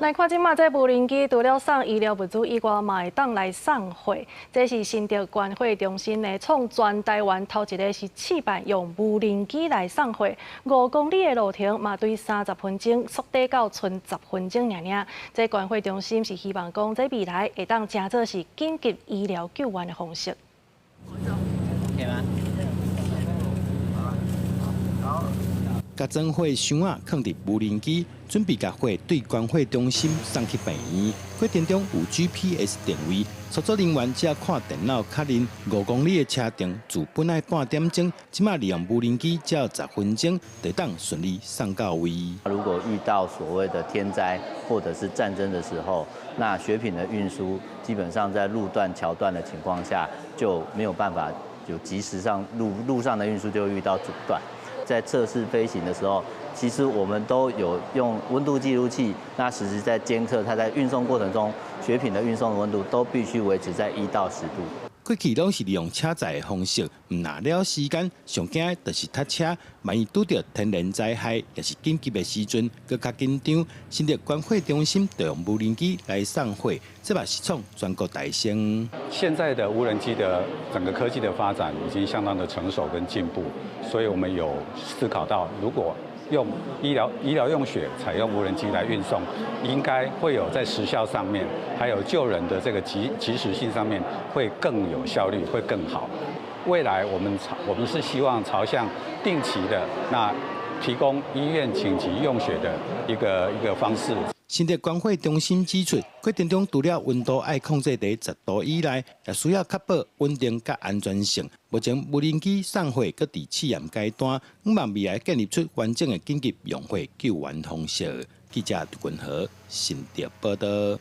來看這馬這無人機除了送醫療物資以外，嘛會當來送貨。這是新竹關貨中心的創全台灣頭一个是試辦用無人機來送貨。5公里的路程嘛，對30分鐘縮短到賰10分鐘爾爾。這關貨中心是希望講，這未來會當成做是緊急醫療救援的方式。可以嗎？好。共裝貨箱仔囥佇無人機，準備共貨對關貨中心送去病院。過程中有 GPS 定位，操作人員只要看電腦確認5公里的車程，自本來半點鐘，這馬利用無人機只要10分鐘，就當順利送到位。如果遇到所謂的天災或者是戰爭的時候，那血品的運輸基本上在路斷橋斷的情況下，就沒有辦法有及時上路，路上的運輸就會遇到阻斷。在測試飛行的時候，其實我們都有用溫度記錄器，那實時在監測它在運送過程中血品的運送的溫度都必須維持在1到10度。過去攏是利用車載的方式，毋但了時間，上驚的就是塞車。萬一拄著天然災害，抑是緊急的時陣，閣較緊張。新竹關貨中心就用無人機來送貨，這嘛是創全國大先。現在的無人機的整個科技的發展已經相當的成熟跟進步，所以我們有思考到，如果用醫療用血採用無人機來運送，應該會有在時效上面，還有救人的這個及時性上面會更有效率，會更好。未來我們是希望朝向定期的那提供醫院緊急用血的一個方式。新竹關貨中心指出，過程中除了溫度愛控制佇10度以內，也需要確保穩定佮安全性。目前無人機送貨閣佇試驗階段，向望未來建立出完整的緊急用血救援方式。記者杜君和新竹報道。